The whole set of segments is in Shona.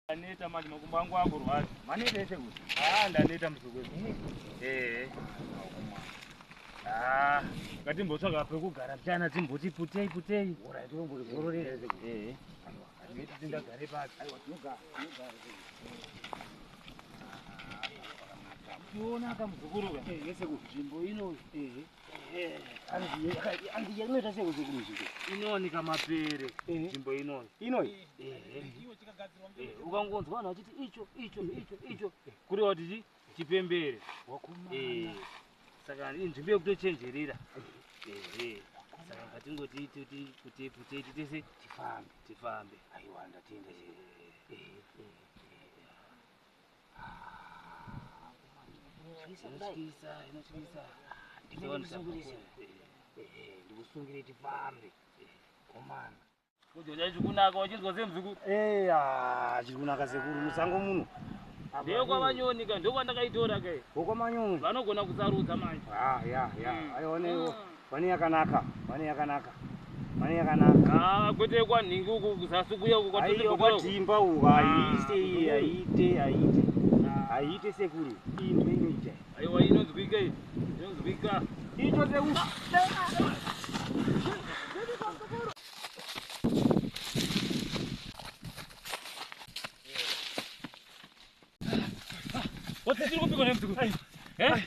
Ndaneta manje makumbo angu akurwadza. Maneta ese kuti? Ah, ndaneta muzukuru. Eh. Ah, ngatimbotsvaga pekugara mchana timboti putei putei. Ora timbozororera ese kuti. Eh. Ngati tindagare pasi. Aiwa tinogara, tinogara. Uchiona ka muzukuru ka? Eh, ese kuti. Nzvimbo ino Eh. Eh. Anzi inoita sei kuti nzvimbo? inowanika mapere. Eh. Nzvimbo inoyi. Inoyi? Eh. Eh, ukangonzwa vanhu vachiti icho icho icho icho kureva kuti chi chipembere. Wakumana. Eh. Saka inzvimbo yekutochenjerera. Ehe. Saka ngatingoti titi kuti putei titese Tifambe. tifambe. Aiwa ndatenda ese. Eh. Inotyisa, inotyisa. Ndikusungire. Eh, ndikusungire tifambe. Komana. Kudzoda chikunaka uchinzwa semuzukuru. Eh, ah, chiri kunaka sekuru musango muno. Ndekwavanyoni ka ndokwandakaitora kai. Wokwamanyoni. Vanogona kusarudza manje. Ah, ya, ya. Mm. Aiwa ne vane yakanaka, vane yakanaka. Vane yakanaka. Ah, kwete kwanhingi uku kuzasi kuya uku Aiwa kwatiri kwatimba uku haiite iyi, haiite, haiite. Haiite sekuru. Iyi ndo inoita. Aiwa inonzwika iyi. Inonzwika. Icho sekuru. What's kupikwa nemuzukuru? Eh?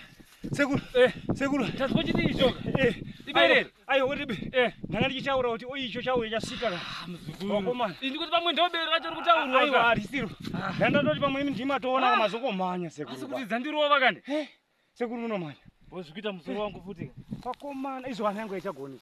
Sekuru, Eh, sekuru. tazwa chiti icho. Eh, Iberere. Aiwa kuti Eh, ndanga ndichitaura kuti oi icho chauya chasvika ka. muzukuru. Wakomana. Ini kuti pamwe ndobere racho riri kutaurwa. Aiwa ka. harisiro. Ndanga ndoti pamwe imi ndimatoona Ah. mazokomhanya Asi sekuru. kuti dzandirova kani. Sekuru munomhanya. Bozvikuita musoro wangu futi. Wakomana izvo hana yangu haichagoni.